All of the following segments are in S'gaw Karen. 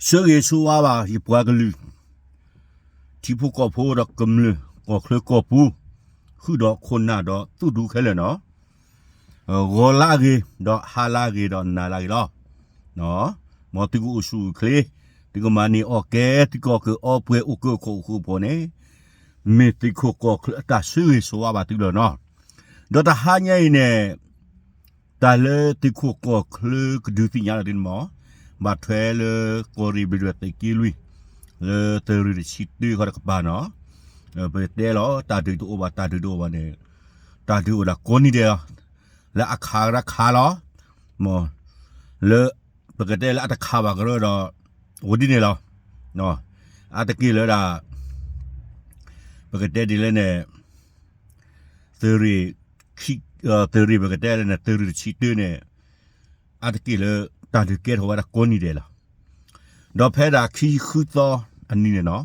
ဆၢဂ့ၤဆၢဝါဘၣ်ယပှၤကလုာ် ထံဖိကီၢ်ဖိဒီးကမျၢၢ် ကီၢ်ချၢကီၢ်ပူၤ ဃုာ်ဒီးခိၣ်နၢ်ဒီးသူၣ်ဒူခဲလၢာ်နီၤ, ဂီၤလၢဂ့ၤ ဒီးဟါလၢဂ့ၤ ဒီးနၤလၢဂ့ၤလီၤ. မ်သုကအိၣ်ဆူၣ်အိၣ်ချ့, သုကမၤန့ၢ်အီၣ်ကဲ သုကအီၣ်ကၢအီပှဲၤ အိၣ်ကၢခိၣ်အိၣ်ဃူအဖိန့ၣ် မ့ၢ်သုးခိၣ်ကီၢ်ချၢအတၢ်ဆၢဂ့ၤဆၢဝါဘၣ်သုလီၤနီၤ. ဒီးတဟါညါအံၤန့ၣ် တၢ်လၢသုးခိၣ်ကီၢ်ချၢကဒုးသ့ၣ်ညါလီၤသုန့ၣ်မ့ၢ် ဘၣ်ထွဲလၢကီၢ်ရ့ၣ်ဘျံးဒွဲၣ်သုးက့လွံၢ် လၢသုးရ့ၣ်တဆံတၢခီတကပၤနီၤ, ပတဲလီၤ တၢ်ဒုးတအိၣ်ဘၣ် တၢ်ဒုးတအိၣ်ဘၣ်န့ၣ် တၢ်ဒုးအိၣ်ဒၣ်ကိးနံၤဒဲးလီၤ. လၢအခးကရၢခးလီၤ, မ် လၢ ပကတဲလၢအတခးဘၣ်ကရၢဒီး အိၣ်ဒ်န့ၣ်လီၤ. အါတက့ၢ်လၢဒၣ် ပကတဲဒ်လဲၣ်န့ၣ် သုးရ့ၣ် သုးရ့ၣ်ပကတဲလၢန့ၣ် သုးရ့ၣ်တဆံတၢန့ၣ် အါတက့ၢ်လၢတၢ်ဒုးကဲထီၣ်ဝဲဒၣ်ကိးနံၤဒဲးလီၤ. ဒီးဖဲဒၣ်ခံဆံဃုသီအနံၤန့ၣ်နီၤ,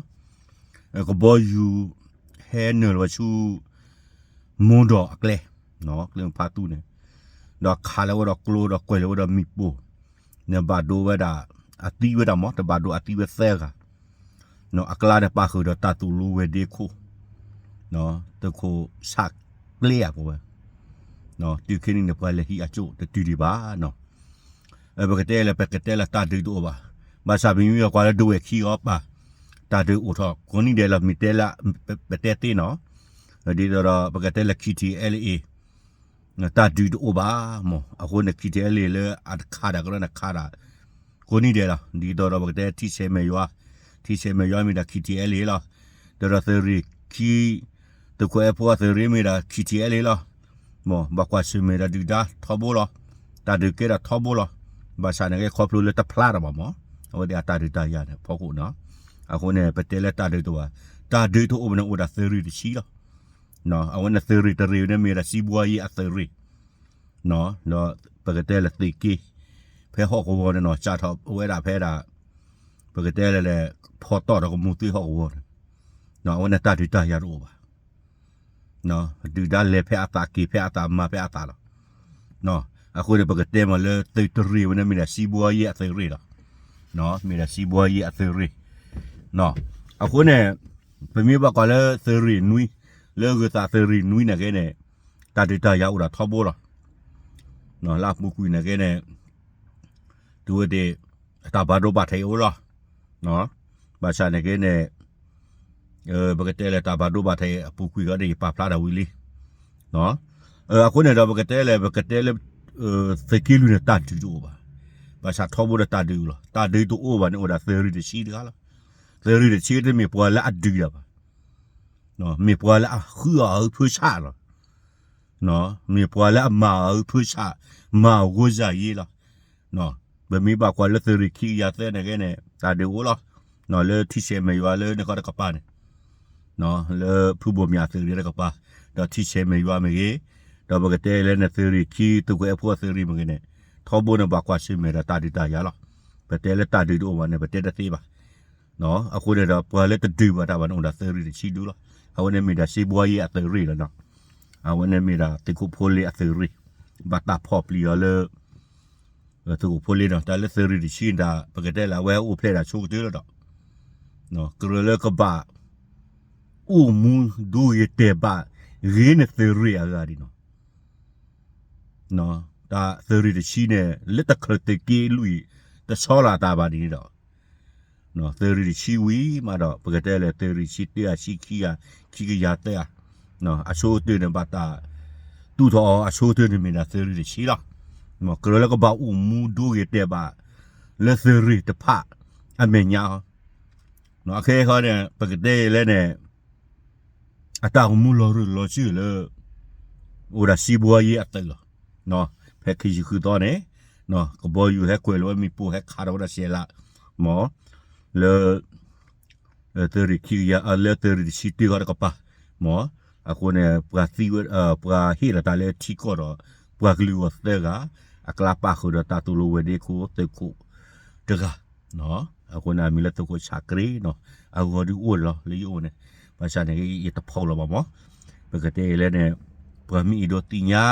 ကဘီယူၤဟဲနုာ်လီၤဝဲဆူ မိၢ်ဒီးအကျဲ, ကျဲမုၢ်ဖးသူန့ၣ်, ဒီးခးလီၤဝဲဒီးကျိဒီးကွဲးလီၤဝဲဒီးမ့ၣ်ပိၢ်, န့ၣ်ဘၣ်ဒိဝဲဒၣ် အသံဝဲဒၣ်မ့ၢ် တဘၣ်ဒိအသံဝဲသၢဂၤ, အကျါန့ၣ်ပာ်ဃုာ်ဒီးတၢ်သူၣ်လူဝဲၢ်ဒ့ခိၣ်, သုးခိၣ်ဆၣ်ကျ့အပူၤဝဲ, တုၤခဲနံၤန့ၣ် ပှၤလဲၤဟံးအကၠိၣ်တတုၤဒံးဘၣ်နီၤ. ပကတဲလၢ ပကတဲလၢတၢ်ဒုးတအိၣ်ဘၣ်. ဘၣ်ဆၣ်ပမ့ၢ်ကွၢ်လၢဒဝဲၢ်ခံအီၤပာ် တၢ်ဒုးအိၣ်ထီၣ်ကိးနံၤဒဲးလီၤ မ့ၢ်တဲလၢ ပတဲသ့နီၤ, ဒ်သိးဒီး ပကတဲလၢ K T L A တၢ်ဒုးတအိၣ်ဘၣ်မ့ၢ် အဃိန့ၣ် K T L A လၢအတခးဒၣ်ကရၢန့ၣ်ခးဒၣ် ကိးနံၤဒဲးလီၤ. ဒ်သိးဒီးပကတဲထံဆဲးမဲာ်ယွၤ, ထံဆဲးမဲာ်ယွၤမ့ၢ်ဒၣ် K T L A လီၤ. ဒီးဒီးသုးရ့ၣ်ခံ သုးခိၣ်အဲၣ်ဖိအသုးရ့ၣ်မ့ၢ်ဒၣ် K T L A လီၤ. မ့ၢ်ဘၣ်ကွၢ်ဆၢၣ်မဲာ်ဒီးဒုၣ်ဒါထီဘိလီၤ. တၢ်ဒုးကဲဒၣ်ထီဘိလီၤ. ဘၣ်ဆၣ်န့ၣ်က့ခီဖျိလၢတဖျါတၢ်ဘၣ်မ့ၢ် အဝဲသ့ၣ်အတၢ်ဒုးတၢ်ယၤန့ၣ်ဖီခိၣ်နီၤ. အဃိန့ၣ် ပတဲလၢတၢ်ဒုးတအိၣ်ဘၣ်, တၢ်ဒုးတအိၣ်ဘၣ်န့ၣ်အိၣ်ဒၣ်သုးရ့ၣ်တဆံလီၤ. အဝဲန့ၣ်သုးရ့ၣ်တရ့ၣ်န့ၣ်မ့ၢ်ဒၣ်စံးဘှါယ့အသုးရ့ၣ် ဒီးပကတဲလၢသုးက့ ဖဲဟီၣ်ကဝီၤန့ၣ်နီၤ စးထီၣ်ဝဲဒၣ်ဖဲဒၣ် ပကတဲလၢလဲၣ် ဖီတီၣ်ဒီးကမူၤသ့ဟီၣ်ကဝီၤန့ၣ်, အဝဲန့ၣ်တၢ်ဒုးတၢ်ယၤတအိၣ်ဘၣ်. ဒုၣ်ဒါလဲၤဖဲအသးက့ၤဖဲအသးမၤဖဲအသးလီၤ. အဃိန့ၣ် ပကတဲမ့ၢ်လၢသုးတရ့ၣ်ဝဲန့ၣ်မ့ၢ်ဒၣ်စံးဘှါယ့အသုးရ့ၣ်လီၤ. မ့ၢ်ဒၣ်စံးဘှါယ့အသုးရ့ၣ် အဃိန့ၣ် ပမ့ၢ်ဘၣ်ကွၢ်လၢသုးရ့ၣ်နွံ လၢအဂုၤသးသုးရ့ၣ်နွံန့ၣ်က့န့ၣ် တၢ်ဒုးတၢ်ယၤအိၣ်ဒၣ်ထီဘိလီၤ. လၢအပူၤကွံာ်န့ၣ်က့န့ၣ် တုၤဝဲဒၣ် တၢ်ဘၣ်ဒိဘၣ်ထံးအိၣ်လီၤ. ဘၣ်ဆၣ်န့ၣ်က့န့ၣ် ပကတဲလၢတၢ်ဘၣ်ဒိဘၣ်ထံးအပူၤကွံာ်ဃီန့ၣ် ယပာ်ဖျါဒၣ်ဝံၤလံ. အဃိန့ၣ်ဒီးပကတဲလၢ ပကတဲလၢ သုးက့လွံၢ်န့ၣ်တၢ်ဒုးတအိၣ်ဘၣ်. ဘၣ်ဆၣ်ထီဘိဒီးတၢ်ဒုးလီၤ. တၢ်ဒုးတအိၣ်ဘၣ်န့ၣ်အိၣ်ဒၣ်သုးရ့ၣ်တဆံတဂၤလီၤ. သုးရ့ၣ်တဆံတမ့ၢ်ပှၤလၢအဒုးတၢ်ဘၣ် မ့ၢ်ပှၤလၢအဃုအီၣ်အုးဖၢဆးလီၤ. မ့ၢ်ပှၤလၢအမၤအုးဖၢဆး မၤဂိၢ်စၢ်ယ့လီၤ. ပမ့ၢ်ဘၣ်ကွၢ်လၢသုးရ့ၣ်ခံကယၤသၢန့ၣ်က့န့ၣ် တၢ်ဒုးအိၣ်လီၤ. လၢထံဆဲးမဲာ်ယွၤလၢန့ၣ်ဃီတကပၤန့ၣ် လၢဖုဘိၣ်မၠးသုးရ့ၣ်တကပၤ ဒီးထံဆဲးမဲာ်ယွၤမ့ၢ်ဂ့ၤ, ဒီးပကတဲလၢန့ၣ်သုးရ့ၣ်ခံ သုးခိၣ်အဲၣ်ဖိအသုးရ့ၣ်မ့ၢ်ဂ့ၤန့ၣ် ထီဘိန့ၣ်ဘၣ်ကွၢ်ဆၢၣ်မဲာ်ဒီးတၢ်ဒုးတၢ်ယၤလီၤ. ပတဲလၢတၢ်ဒုးတအိၣ်ဘၣ်န့ၣ် ပတဲတသ့ဘၣ်. အဃိန့ၣ်ဒီးပှၤလၢတဒုးဘၣ်တၢ်ဘၣ်န့ၣ်အိၣ်ဒၣ်သုးရ့ၣ်တဆံဒုလီၤ. အဝဲန့ၣ်မ့ၢ်ဒၣ်စံးဘှါယ့အသုးရ့ၣ်လီၤနီၤ. အဝဲန့ၣ်မ့ၢ်ဒၣ်သုးခိၣ်ဖိလ့အသုးရ့ၣ် ဘၣ်တၢ်ဖီၣ်ပျံၤအီၤလၢ သုးခိၣ်ဖိလ့နီၤ. တၢ်လၢသုးရ့ၣ်တဆံန့ၣ် ပကတဲလၢအဝဲအိၣ်ဖျဲၣ်ဒၣ်ဆိကတၢၢ်လီၤဒီး ကရၢလၢကဘၣ် အိၣ်မူဒိဂ့ၤတဲာ်ဘၣ် ဂ့ၤန့ၢ်သုးရ့ၣ်အဂၤဒံးနီၤ. တၢ်သုးရ့ၣ်တဆံန့ၣ် လၢတချုးသုးက့လွံၢ် တဆီလီၤအသးဘၣ်ဒ်န့ၣ်ဒီး သုးရ့ၣ်တဆံဝံၤမးဒီး ပကတဲလၢသုးရ့ၣ်တဆံတၢ အဆံခံဂၤ ခံကယၤသၢဂၤ အဆိကတၢၢ်န့ၣ်ဘၣ်တၢ် သူၣ်ထီၣ်အီၤအဆိကတၢၢ်န့ၣ်မ့ၢ်ဒၣ်သုးရ့ၣ်တဆံလီၤ. ကရၢလၢကဘၣ်အိၣ်မူဒိဂ့ၤတဲာ်ဘၣ် လၢသုးရ့ၣ်တဖၣ်အမဲာ်ညါ အခဲအံၤန့ၣ် ပကတဲလၢန့ၣ် အတၢ်အိၣ်မူလီၤရၢၢ်လီၤစၢၢ်လၢ အိၣ်ဒၣ်စံးဘှါယ့အသုးလီၤ. ဖဲခံဆံဃုသီန့ၣ် ကဘီယူၤဟဲကွဲးလီၤဝဲမ့ၣ်ပိၢ်ဟဲခးထီၣ်ဝဲဒၣ်စဲးလး မ့ၢ် လၢ သုးရ့ၣ်ခံကယၤ လၢသုးရ့ၣ်တဆံတၢဃီတကပၤ မ့ၢ် အဃိန့ၣ် ပှၤသံဝဲ ပှၤဟ့ၣ်လီၤတၢ်လၢထံကီၢ်ဒီး ပှၤကလုာ်အဂီၢ်သၢဂၤ အကျါပာ်ဃုာ်ဒီးတၢ်သူၣ်လီဝဲၤဒ့ခိၣ်သုးခိၣ်တဂၤ အဃိန့ၣ် အမံၤလၢသုးခိၣ်ဆးကြ့နီၤ အဂီၤဒုးအိၣ်လီၤလၢယအိၣ်န့ၣ် ဘၣ်ဆၣ်န့ၣ် ယတဖီၣ်လီၤဘၣ်မ့ၢ် ပကတဲလဲၣ်န့ၣ် ပှၤမ့ၢ်အဲၣ်ဒိးသ့ၣ်ညါ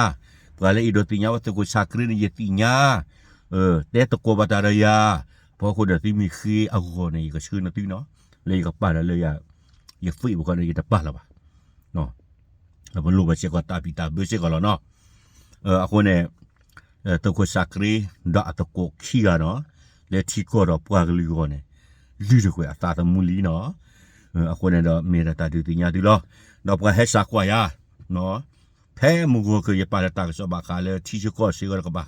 ပှၤလၢအဲၣ်ဒိးသ့ၣ်ညါဝဲသုးခိၣ်ဆးကြ့န့ၣ် ယသ့ၣ်ညါ တဲသကိးဘၣ်တၢ်ဒီးယၤ ဖီခိၣ်ဒီးသုမ့ၢ်ဃ့အဂီၢ်န့ၣ် ယကဆှၢနသုနီၤ, လၢယကပာ်လီၤလၢယ ယ Facebook ခီန့ၣ် ယတပာ်လၢၤဘၣ်. ပလိၣ်ဘၣ်စ့ၢ်ကီးတၢ်ဘံၣ်တၢ်ဘၢစ့ၢ်ကီးလီၤနီၤ. အဃိန့ၣ် သုးခိၣ်စးကရ့ ဒီးအသကိးခံဂၤနီၤ, လၢထံကီၢ်ဒီးပှၤကလုာ်အဂီၢ်န့ၣ် လုၢ်တကွဲးအသးသမူလံနီၤ. အဃိန့ၣ်ဒီး မ့ၢ်ဒၣ်တၢ်ဒုးသ့ၣ်ညါသုလီၤ. ဒီးပှၤဟဲစးကွၢ်ယၤ ဖဲမုၢ်ဂီၤခီ ယပာ်လၢတၢ်ကစီၣ်ဘၣ်ဃးလၢထံဆၢကီၢ်ဆၢကီးတကပၤ,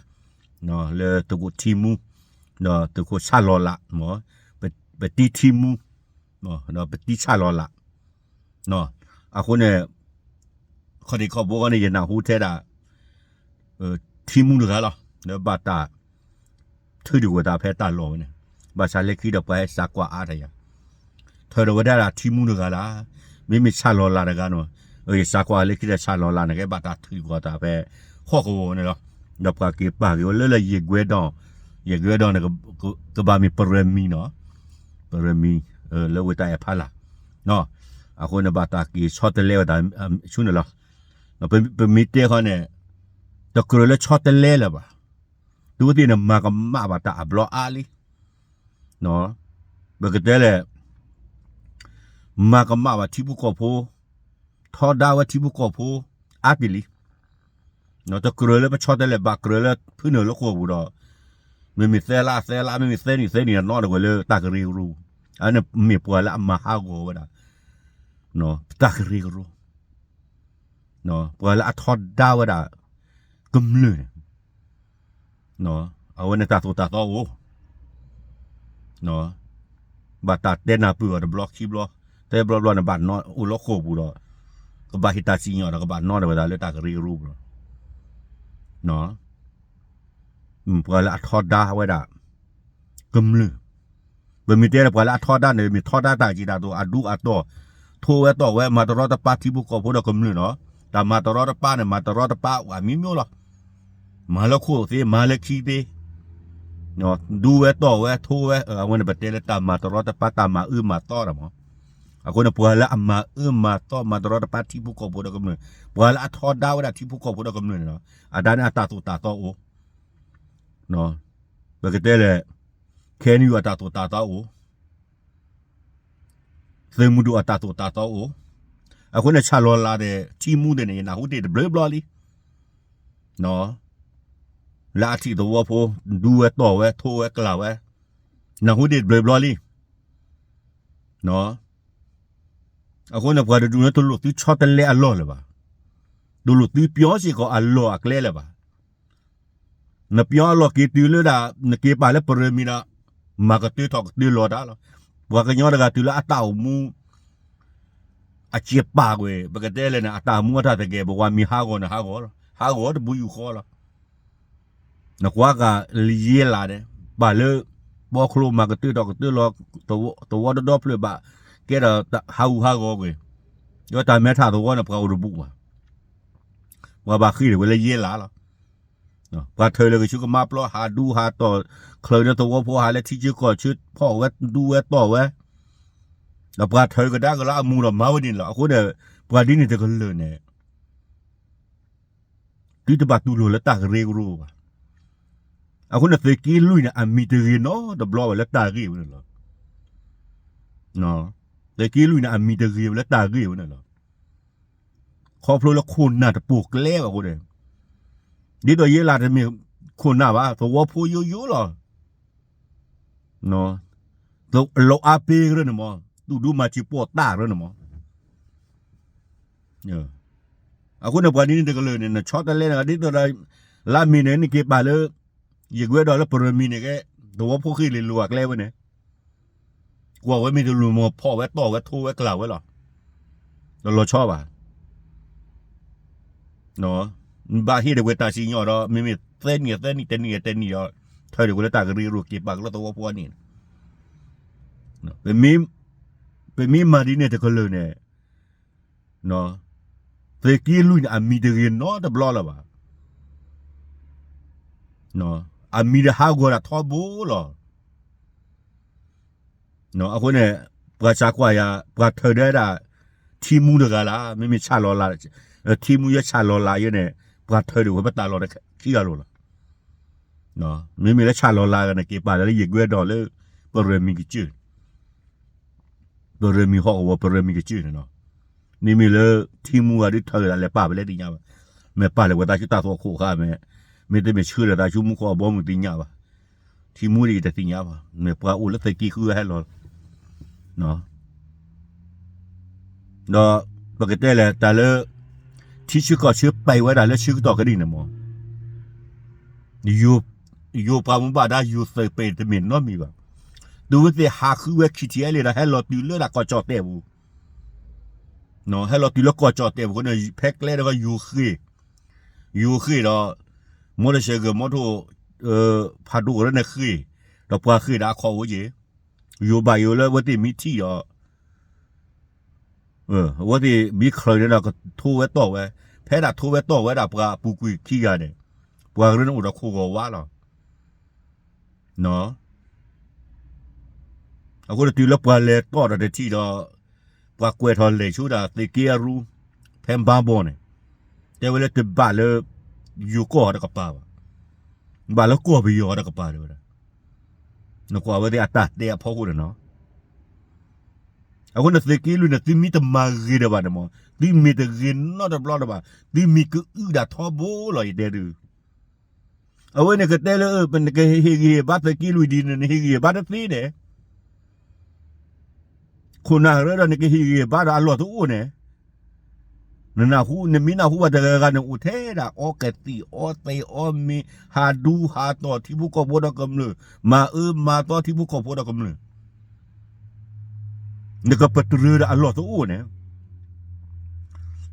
လၢသုးခိၣ်ထံမူ ဒီးသုးခိၣ်ဆၣ်လီၤလး, ပတံထံမူ ဒီးပတံဆၣ်လီၤလး, အဃိန့ၣ် ခီၣ်ထံးခီၣ်ဘိန့ၣ် ယနၢ်ဟူထဲဒၣ် ထံမူတဂၤလီၤ, လၢဘၣ်တၢ် ထုးဒံးဝဲတၢ်ဖဲတၢ်လီၢ်ဝဲန့ၣ်, ဘၣ်ဆၣ်လၢခံဒီးပှၤဟဲစးကွၢ်အါတယၤ, ထၢဒီးဝဲဒၣ်ထံမူတဂၤလီၤ. မ့မ့ၢ်ဆၣ်လီၤလးတဂၤန့ၣ်, ယစးကွၢ်လၢခံဒီးဆၣ်လီၤလးန့ၣ် ကဲဘၣ်တၢ်ထုးဒံးဝဲတၢ်ဖဲ ဟီၣ်ကဝီၤန့ၣ်လီၤ. ဒီးပှၤက့ၤပာ်က့ၤဝဲလၢလၢယဲၢ်ကွဲဒီး, ယဲၢ်ကွဲဒီးန့ၣ် ကဘၣ်မ့ၢ်ပရၢမံၤနီၤ, ပရၢမံၤ လၢဝ့ၢ်တၢ်အဲၣ်ဖးလာ်, အဃိန့ၣ်ဘၣ်တၢ်က့ၤဆီတလဲဝဲတၢ်ဆူန့ၣ်လီၤ. ပမ့ၢ်တဲဃီန့ၣ် တကြၢးလၢဆီတလဲလၢၤဘၣ်, တုၤဝဲသ့ၣ်န့ၣ် မၤကမၣ်ဘၣ်တၢ်အဘျီအါလံ, ပကတဲလဲၣ်, မၤကမၣ်ဘၣ်ထံဖိကီၢ်ဖိ, ထီဒါဝဲထံဖိကီၢ်ဖိ အါတ့ၢ်လံ. တကြၢးလၢပဆီတလဲဘၣ်, ကြၢးလၢဖုနုာ်လၢဃိာ်ပူၤဒီး, မ့မ့ၢ်သၢလါသၢလါ, မ့မ့ၢ်သၢနံၣ်သၢနံၣ်အနီၢ်တဝဲလၢတၢ်ကရၢကရိ, အန့ၣ်မ့ၢ်ပှၤလၢအမၤဟးဂီၤဝဲဒၣ် တၢ်ကရၢကရိ, ပှၤလၢအထီဒါဝဲဒၣ် ကမျၢၢ်န့ၣ်, အဝဲန့ၣ်တၢ်သိၣ်တၢ်သီအိၣ်, ဘၣ်တၢ်တဲနၢ်ပၢၢ်အီၤတဘျီခံဘျီ, သၢဘျီဘျီန့ၣ် ဘၣ်နီၣ်အိၣ်လၢဃိာ်ပူၤဒီး, ကဘၣ်ဟ့ၣ်တၢ်စံၣ်ညီၣ်ဒီး ကဘၣ်နီၣ်တဝဲဒၣ်လၢတၢ်ကရၢကရိပူၤလီၤ. ပှၤလၢအထီဒါဝဲဒၣ် ကမျၢၢ်, ပမ့ၢ်တဲဒီးပှၤလၢအထီဒါန့ၣ် မ့ၢ်ထီဒါတၢ်စံးတၢ်ကတိၤအဒူအတီၢ်, ထိဝဲတီၢ်ဝဲ မၤတရီတပါထံဖိကီၢ်ဖိဒီးကမျၢၢ်နီၤ, တၢ်မၤတရီတပါန့ၣ် မၤတရီတပါအမျိုးမျိုးလီၤ. မၤလၢခိၣ်သ့ မၤလၢခံသ့, ဒူဝဲတီၢ်ဝဲ ထိဝဲ, အဝဲန့ၣ်ပတဲလၢတၢ်မၤတရီတပါ တၢ်မၤအၢမၤသီတၢ်မး. အဃိန့ၣ် ပှၤလၢအမၤအၢမၤသီ မၤတရီတပါထံဖိကီၢ်ဖိဒီးကမျၢၢ်, ပှၤလၢအထီဒါဝဲဒၣ်ထံဖိကီၢ်ဖိဒီးကမျၢၢ်န့ၣ်လီၤ. အဒါန့ၣ်အတၢ်သိၣ်တၢ်သီအိၣ်, ပကတဲလဲၣ်, ခဲနံၣ်အံၤအတၢ်သိၣ်တၢ်သီအိၣ်, သုးမုၢ်ဒိၣ်အတၢ်သိၣ်တၢ်သီအိၣ်, အဃိန့ၣ် ဆၣ်လီၤလးဒီး ထံမူသ့ၣ်န့ၣ် ယနၢ်ဟူတ့ၢ်တဘျုးဘျီလံ. လၢအထံၣ်သဝီဖိ ဒူဝဲတီၢ်ဝဲ ထိဝဲကျၢ်ဝဲ, နၢ်ဟူတ့ၢ်တဘျုးဘျီလံ. အဃိန့ၣ် ပှၤတဒူၣ်န့ၣ် တလိၣ်သုဆီတလဲအလီၢ်လၢၤဘၣ်, တလိၣ်သုပျီစ့ၢ်ကီးအလီၢ်အကျဲလၢၤဘၣ်. နပျီအလီၢ်က့ၤတုၤလၢဒၣ် နက့ၤပာ်လၢပရၢမံၤဒီး မၤကတၢထီၣ်ကတၢလီၤတၢ်လီၤ. ပှၤကညီတဂၤတုၤလၢအတၢ်အိၣ်မူ အစံးပာ်ကွံာ် ပကတဲလဲၣ်န့ၣ် အတၢ်အိၣ်မူအတၢ်သကဲာ်ပဝးမ့ၢ်ဟးဂီၤန့ၣ်ဟးဂီၤလီၤ. ဟးဂီၤတဘိယူၢ်ဃီလီၤ. နကွၢ်ကးလၢယ့လးန့ၣ် ပာ်လၢ ပီချိမၤကတၢထီၣ်ကတၢလီၤ သဝီတဒီဖျၢၣ်ဘၣ် ကဲဒီးဟးဂူာ်ဟးဂီၤကွံာ်, ဒီးတၢ်မဲထးသဝီန့ၣ် ပှၤအိၣ်တဘူၣ်ဘၣ်. ပှၤဘၣ်ဃ့ၢ်ဒၣ်ဝဲလၢယ့လးလီၤ. ပှၤထၢလၢကဆူကမါပျီ ဟးဒူဟးတီၢ် ချုးလၢသဝီဖိဟးလၢထံဆၢကီၢ်ဆၢ ဖီၣ်ဝဲဒူဝဲတီၢ်ဝဲ, ဒီးပှၤထၢကဒါက့ၤလၢအမူဒီးမၤဝဲဒ်န့ၣ်လီၤ. အဃိန့ၣ် ပှၤဒ်န့ၣ်တကလုာ်န့ၣ် သုတဘၣ်တူၢ်လိာ်လၢတၢ်ကရၢကရိဘၣ်. အဃိန့ၣ် သုးက့လွံၢ်န့ၣ် အမံၤတဂ့ၤနီတဘျီဘၣ်လၢတၢ်ဂ့ၢ်ဝဲန့ၣ်လီၤ. သုးက့လွံၢ်န့ၣ် အမံၤတဂ့ၤဝဲလၢတၢ်ဂ့ၢ်ဝဲန့ၣ်လီၤ. ခီဖျိလၢခိၣ်နၢ်တပိာ်ကျဲဘၣ်အဃိန့ၣ်, ဒ်သိးယ့လးတမ့ၢ်ခိၣ်နၢ်ဘၣ် သဝီဖိယိယိလီၤ. လီၤအါပ့ၤကရၢန့ၣ်မး, သူၣ်ဒူမၤစၢၤပိာ်တၢ်ကရၢန့ၣ်မး. အဃိန့ၣ် ပှၤဒ်န့ၣ်တကလုာ်န့ၣ် နဆီတလဲန့ၣ် ဒ်သိးဒီး လါမ့ၤန့ၣ် နက့ၤပာ်လၢ ယကွဲဒီးလၢပရၢမံၤန့ၣ်ကဲ သဝီဖိဃ့ၢ်လ့ၤလိာ်အကျဲဝဲန့ၣ် ကွၢ်ဝဲမ့ၢ်တလူၤမီၤ ဖီၣ်ဝဲတီၢ်ဝဲထိဝဲကျၢ်ဝဲလီၤ. တလီၤဆီဘၣ်. ဘၣ်ဟ့ၣ်ဒၣ်ဝဲတၢ်စံၣ်ညီၣ်ဒီး မ့မ့ၢ်သၢနံၣ်သၢနံၣ် တနံၣ်တနံၣ်ဒီး ထၢဒၣ်ဝဲလၢတၢ်ကရၢကရိက့ၤပာ်ကလၢသဝီဖိအန့ၣ် ပမ့ၢ်မၤဒ်န့ၣ်တကလုာ်န့ၣ် သုးက့လွံၢ်န့ၣ် အမံၤတဂ့ၤနီတဘျီလၢၤဘၣ်. အမံၤဒီးဟးဂီၤဒၣ်ထီဘိလီၤ. အဃိန့ၣ် ပှၤစးကွၢ်ယၤ ပှၤထၢဒၣ်ဒၣ် ထံမူတဂၤလၢ် မ့မ့ၢ်ဆၣ်လီၤလး ထံမူယဲဆၣ်လီၤလးယဲန့ၣ် ပှၤထၢဒၣ်ဝဲပတၢ်လီၢ်ခံဂၤလိာ်လီၤ. မ့မ့ၢ်လၢဆၣ်လီၤလၤဂၤန့ၣ် က့ၤပာ်လၢယဲၢ်ကွဲဒီးလၢ ပရၢမံၤကစၢၢ်, ပရၢမံၤဟီၣ်ကဝီၤ ပရၢမံၤကစၢၢ်န့ၣ်လီၤ. မ့မ့ၢ်လၢ ထံမူဂၤဒုးထၢၣ်ဂ့ၤဒၣ်လဲၤပာ်ဖဲလဲၣ်သ့ၣ်ညါဘၣ်, မ့ၢ်ပာ်လၢပှၤသးဆူတၢ်သွၣ်ခိၣ်ဃါမ့ၢ်, မ့တမ့ၢ်ဆှၢလၢသးဆူမူခိၣ်အဘီအမုၢ်သ့ၣ်ညါဘၣ်, ထံမူဒ်အံၤတသ့ၣ်ညါဘၣ်, မ့ၢ်ပှၤအိၣ်လၢသုးက့ဃုဟဲလီၤ ဒီးပကတဲလဲၣ်တၢ်လၢ ထံဆၢကီၢ်ဆၢပာ်ဝဲဒၣ်လၢဆၢကတီၢ်ကနံၣ်န့ၣ်မ့ၢ် ယိၤပှၤမူဘၣ်ဒါယိၤသုးပာ်တမ့ၢ်နီတမံၤဘၣ်. တုၤဝဲသ့ၣ်ဟးဃုဝဲ ခံထံၣ်အဲလ့ၣ်ဒီး ဟဲလီၤတုၤလၢဒၣ်ကီၢ်ကၠီၣ်တဲၣ်ပူၤ, ဟဲလီၤတုၤလၢကီၢ်ကၠီၣ်တဲၣ်ပူၤဃိန့ၣ် ဖဲကျဲဒီးယိၤဃ့ၢ်, ယိၤဃ့ၢ်ဒီး မိၢ်တစဲးဂၢၢ် မိၢ်ထိၣ် ဖးဒိၣ်ကရၢန့ၣ်ဃ့ၢ်, ဒီးပှၤဃ့ၢ်ဒီးအခီၣ်ဝဲက့ၤ, ယိၤဘၣ်ယိၤလၢအဝဲသ့ၣ်မ့ၢ်ထံၣ်ဒီး အဝဲသ့ၣ်မ့ၢ်ချၢးန့ၣ်ဒီးကထိဝဲတီၢ်ဝဲ, ဖဲဒၣ်ထိဝဲတီၢ်ဝဲဒၣ်ပှၤအပူၤကွံာ်ခံဂၤန့ၣ်, ပှၤကရၢန့ၣ်အိၣ်ဒီးခိၣ်ဂီၤဝါလီၤ. အဃိန့ၣ်တုၤလၢပှၤလဲၤတီၢ်ဒီးတထံၣ်ဒီး ပှၤကွဲးထီၣ်လဲၤဆူဒၣ်သုးက့အရူ ဖဲဘါဘီန့ၣ်, တဲဝဲလၢတဘၣ်လၢ ယိၤကီၢ်တကပၤဘၣ်, ဘၣ်လၢကီၢ်ပယီၤတကပၤတဲဝဲဒၣ်, နကွၢ်ဝဲသ့ၣ်အတၢ်တဲအဖီခိၣ်န့ၣ်နီၤ. အဃိန့ၣ်သုးက့လွံၢ်န့ၣ် သုမ့ၢ်တမၤဂ့ၤဒီးဘၣ်န့ၣ်မ့ၢ် သုမ့ၢ်တဂ့ၤနီတဘျီဒီးဘၣ် သုမ့ၢ်ကအုၣ်ဒၣ်ထီဘိလီၤ ယတဲဒုး အဝဲန့ၣ်ကတဲလၢ နကဟ့ၣ်ဂံၢ်ဟ့ၣ်ဘါသုးက့လွံၢ်ဒ်န့ၣ် နဟ့ၣ်ဂံၢ်ဟ့ၣ်ဘါတသ့န့ၣ်, ခိၣ်နၢ်ရၢဒီးနကဟ့ၣ်ဂံၢ်ဟ့ၣ်ဘါဒီးအလီၢ်တအိၣ်န့ၣ်, နနၢ်ဟူ နမ့ၢ်နၢ်ဟူဘၣ်တဂၤဂၤန့ၣ် အိၣ်ထဲဒၣ်အီကသံၣ်အီသဲးအီမ့ၤ ဟးဒူဟးတီၢ်ထံဖိကီၢ်ဖိဒီးကမျၢၢ်, မၤအၢမၤသီထံဖိကီၢ်ဖိဒီးကမျၢၢ်, နကပတြၢၤဒီးအလီၢ်တအိၣ်န့ၣ်,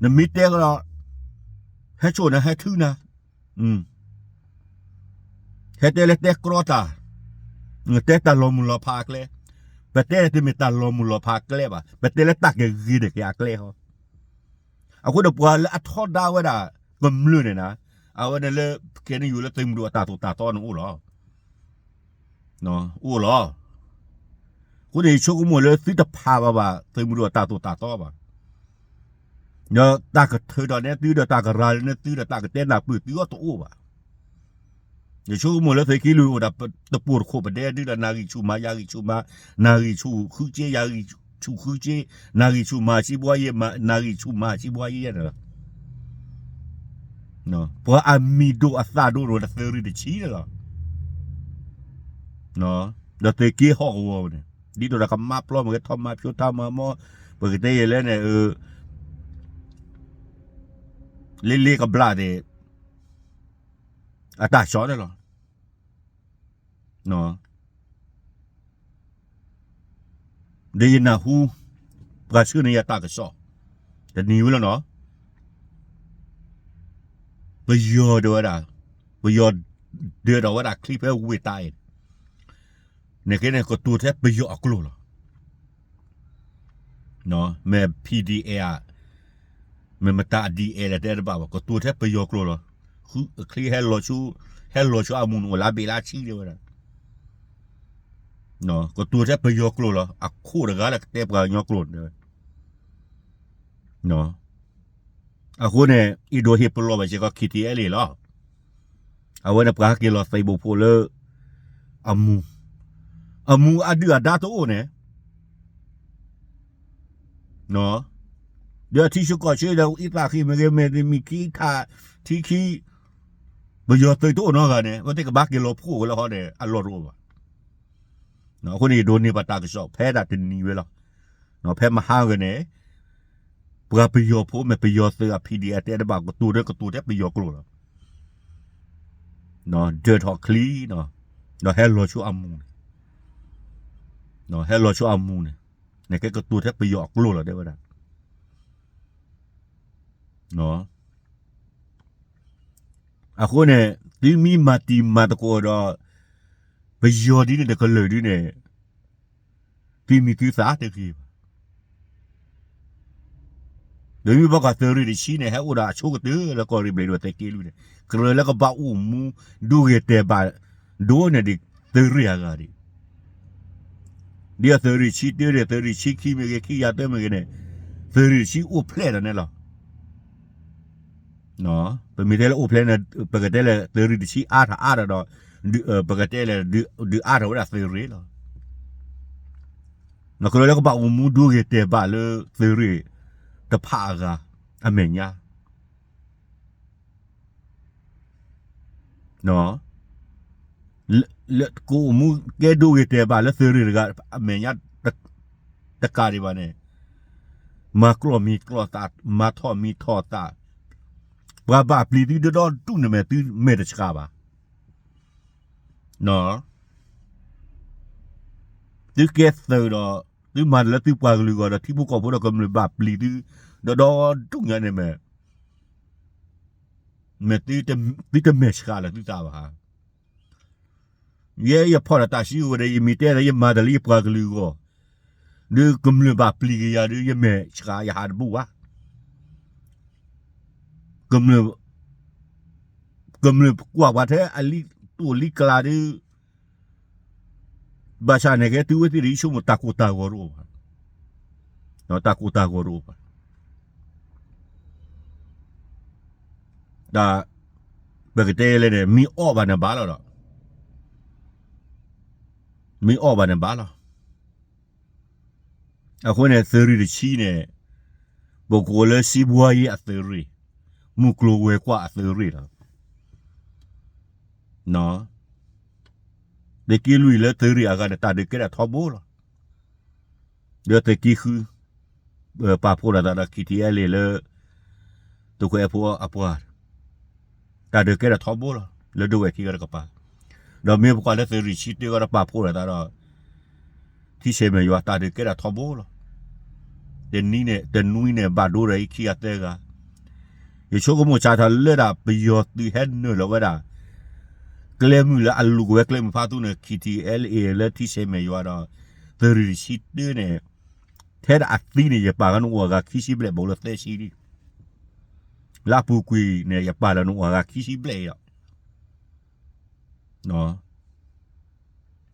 နမ့ၢ်တဲကဒီး ဟဲဆိၣ်နၤ ဟဲထုနၤ, ဟဲတဲလၢတဲကြီတၢ်, တဲတၢ်လီၤမုၢ်လီၤဖးအကျဲ, ပတဲတမ့ၢ်တၢ်လီၤမုၢ်လီၤဖးအကျဲဘၣ်, ပတဲလၢတၢ်ကဂ့ၤတက့ၢ်အကျဲဟီ, အဃိဒီးပှၤလၢအထီဒါဝဲဒၣ် ကမျၢၢ်န့ၣ်နၤ, အဝဲန့ၣ်လၢ ကဲန့ၣ်ယိၤလၢသုးမုၢ်ဒိၣ်အတၢ်သိၣ်တၢ်သီန့ၣ်အိၣ်လီၤ အိၣ်လီၤ. အဃိန့ၣ်ယဆိကမိၣ်လၢသုတဖးဘၣ်ဘၣ် သုးမုၢ်ဒိၣ်အတၢ်သိၣ်တၢ်သီဘၣ်, ဒီးတၢ်ကထုးထီၣ်န့ၢ်သုဒီးတၢ်ကရၤလၢန့ၢ်သုဒီးတၢ်ကတဲနၢ်ပၢၢ်သုအီၤတအိၣ်ဘၣ်. ယဆိကမိၣ်လၢသုးက့လွံၢ်အိၣ်ဒၣ်တပိာ်တခိၣ်ပဒဲဒုဒီး နၢ်ဂံၢ်ဆူၣ်မၤ ယၢ်ဂံၢ်ဆူၣ်မၤ, နၢ်ဂံၢ်ဆူၣ်ဃုစ့ ယၢ်ဂံၢ်ဆူၣ်ဃုစ့, နၢ်ဂံၢ်ဆူၣ်မၤစံးဘှါယဲ, နၢ်ဂံၢ်ဆူၣ်မၤစံးဘှါယဲန့ၣ်လီၤ. ပှၤအမံၤဒိၣ်အသးဒိၣ်န့ၣ်အိၣ်ဒီးသုးရ့ၣ်တဆံန့ၣ်လီၤ. ဒီးသုးက့ဟီၣ်ကဝီၤန့ၣ် ဒ်သိးဒီးကမၤပျီမ့ၢ်ဂ့ၤ ထီၣ်မၤဖျိထီၣ်မၤမီ, ပကတဲယဲၢ်လဲၣ်န့ၣ် လ့လ့ကဘျၣ်န့ၣ် အတၢ်ကစီၣ်န့ၣ်လီၤ. ဒီးယနၢ်ဟူ ပှၤဆှၢန့ၢ်ယၤတၢ်ကစီၣ် တနံၤဝဲလီၤနီၤ, ပယီၤဒၣ်ဝဲဒၣ်, ပယီၤဒၢးထီၣ်ဝဲဒၣ်ချံဖဲဝ့ၢ်တၢ်အံၤ န့ၣ်က့န့ၣ် ကတိၤထဲပယီၤအကျိာ်လီၤ. မ့ၢ် P D L ဧါ, မ့ၢ်မတၤ D L လဲၣ် တအဲၣ်ဒိးဘၣ်ဘၣ်, ကတိၤထဲပယီၤကျိာ်လီၤ. ဃုချံဟဲလီၤဆူ, ဟဲလီၤဆူအမူးန့ၣ် အိၣ်လါဘ့ၣ်လါဆံတဲဝဲဒၣ်, ကတိၤထဲပယီၤကျိာ်လီၤ. အခိၣ်တဂၤလၢကတဲပှၤကညီကျိာ်န့ၣ်တဲဝဲ အဃိန့ၣ် အဲၣ်ဒိးဟ့ၣ်ပလီၢ်ဘၣ်စ့ၢ်ကီး K T L A လီၤ. အဝဲန့ၣ်ပှၤဟဲက့ၤလီၤသံးဘိဖိလၢ အမူး, အမူးအဒုၣ်အဒါတအိၣ်န့ၣ်, ဒီးထံဆူၣ်ကီၢ်ဆူၣ်ဒီး အံသၣ်ဃံမ့ၢ်ဂ့ၤ မ့ၢ်တမံၤခံထး ထံခံ ပယီၤသုးတအိၣ်နီတဂၤန့ၣ် အဝဲသ့ၣ်ကဘၣ်က့ၤလီၤဖှိၣ်ဝဲလၢဟီန့ၣ် အလီၢ်တအိၣ်ဘၣ်. အဃိန့ၣ် ယဒိးန့ၢ်ဘၣ်တၢ်ကစီၣ် ဖဲဒၣ်တနံၤဝဲလီၤ. ဖဲမဟါဂၤန့ၣ် ပှၤပယီၤဖိ မ့ၢ်ပယီၤသုးအ P D F တဲတဘၣ် ကတိၤဒီးကတိၤထဲပယီၤကျိာ်လီၤ. ဒၢးထီၣ်ချံ, ဒီးဟဲလီၤဆူအမူးန့ၣ်, ဟဲလီၤဆူအမူးန့ၣ်, နကဲကတိၤထဲပယီၤအကျိာ်လီၤ တဲဝဲဒၣ်. အဃိန့ၣ် သုမ့ၢ်မၤတံၤမၤသကိးဒီး ပယီၤဒ်န့ၣ် တကလုာ်ဒ်န့ၣ် သုမံၤသုသးတဂ့ၤဘၣ်. ဒီးမ့ၢ်ဘၣ်ကွၢ်သုးရ့ၣ်တဆံန့ၣ် ဟဲအိၣ်ဒီးအဆိကတၢၢ်လၢကီၢ်ရ့ၣ်ဘျဲၣ်ဒိၣ်သုးက့လွံၢ်န့ၣ် ကြၢးလၢကဘၣ်အိၣ်မူ ဒိဂ့ၤတဲာ်ဘၣ်ဒိန့ၣ်ဒ်သုးရ့ၣ်အဂၤဒ် ဒ်အသုးရ့ၣ်ဆံတၢဒီး သုးရ့ၣ်ဆံခံမ့ၢ်ဂ့ၤ ခံကယၤသၢမ့ၢ်ဂ့ၤန့ၣ် သုးရ့ၣ်တဆံအိၣ်ဖျဲၣ်ဒီးန့ၣ်လီၤ. ပမ့ၢ်တဲလၢအိၣ်ဖျဲၣ်န့ၣ် ပကတဲလၢသုးရ့ၣ်တဆံအါထီၣ်အါထီၣ်ဒီး ပကတဲလဲၣ် ဒုးအါထီၣ်ဝဲဒၣ်သုးရ့ၣ်လီၤ. နကလဲၤလၢကဘၣ်အိၣ်မူဒိဂ့ၤတဲာ်ဘၣ်လၢသုးရ့ၣ်တဖၣ်အဂၤအမဲာ်ညါ ကအိၣ်မူကဲဒိဂ့ၤတဲာ်ဘၣ်လၢသုးရ့ၣ်တဂၤအမဲာ်ညါ တကးဒံးဘၣ်န့ၣ် မၤကျီၢ်မံၤကျီၢ်သး မၤထီၣ်မံၤထီၣ်သး ပှၤဘၣ်ပျံၤသုဒီဒီဒူၣ်န့ၣ်မ့ၢ်သုမဲာ်တဆှးဘၣ်. သုကဲသုးဒီး သုမၤတၢ်လၢသုပှၤကလုာ်အဂီၢ်ဒီး ထံဖိကီၢ်ဖိဒီးကမျၢၢ်ဘၣ်ပျံၤသု ဒီဒီဒူၣ်ညါန့ၣ် မ့ၢ်သုတမဲာ်ဆှးလၢသုသးဘၣ်ဧါ. ယဲယဖီၣ်တၢ်စုကဝဲၤဒီး ယမ့ၢ်တဲဒီး ယမၤတၢ်လၢယပှၤကလုာ်အဂီၢ် ဒီးကမျၢၢ်ဘၣ်ပျံၤက့ၤယၤဒီး ယမဲာ်ဆှးယဟးတဘူၣ်ဘၣ်. ကမျၢၢ်ကွၢ်ပှၤထဲအလံာ်တိၢ်လံာ်ကျါဒီး ဘၣ်ဆၣ်န့ၣ်ကဲ သုဝဲသ့ၣ်ဒီးယဆိကမိၣ်တၢ်ကိၢ်တၢ်ဂီၤတအိၣ်ဘၣ်. တၢ်ကိၢ်တၢ်ဂီၤတအိၣ်ဘၣ်. တၢ် ပကတဲလဲၣ်န့ၣ် မ့ၢ်အီၣ်ဘၣ်န့ၣ်ဘၣ်လီၤဒီး မ့ၢ်အီၣ်ဘၣ်န့ၣ်ဘၣ်လီၤ. အဃိန့ၣ် သုးရ့ၣ်တဆံန့ၣ် ပကိးလၢစံးဘှါယ့အသုးရ့ၣ်, မုၢ်ကျိၤဝဲၤကွာ်အသုးရ့ၣ်လီၤ. သုးက့လွံၢ်လၢသုးရ့ၣ်အဂၤန့ၣ် တၢ်ဒုးကဲထီၣ်ထီဘိလီၤ. ဒီးသုးက့ဃု ပာ်ဖှိၣ်လိာ်သးဒီး ခံထံအဲလ့ၣ်လၢ သုးခိၣ်အဲၣ်ဖိအပှၤ တၢ်ဒုးကဲထီၣ်ထီဘိလီၤ လၢဒိဝဲၢ်ခံဂၤတကပၤ, ဒီးမ့ၢ်ပကွၢ်လၢသုးရ့ၣ်ဆံတၢဂီၢ်ဒီးပာ်ဖှိၣ်လိာ်သးဒီး ထံဆဲးမဲာ်ယွၤ တၢ်ဒုးကဲထီၣ်ထီဘိလီၤ. တနွံန့ၣ် တနွံန့ၣ် ဘၣ်ဒိဒီးအခံဂၤသၢဂၤ, ယဆိကမိၣ်စးထီၣ်လၢဒၣ်ပယီၤသုးဟဲနုာ်လီၤဝဲဒၣ် ကျဲမုၢ်လၢအလူၤကဝဲကျဲမုၢ်ဖးသူန့ၣ် ခံထံအဲလ့ၣ်လၢထံဆဲးမဲာ်ယွၤဒီး သုးရ့ၣ်ဆံတၢန့ၣ် ထဲဒၣ်အသံန့ၣ် ယပာ်လၢနအိၣ်အဂၤခံဆံဘျဲၣ် ဘူးလၢသၢဆံလံ. လၢအပူၤကွံာ်န့ၣ် ယပာ်လၢနအိၣ်အဂၤခံဆံဘျဲၣ်အံၤဒီး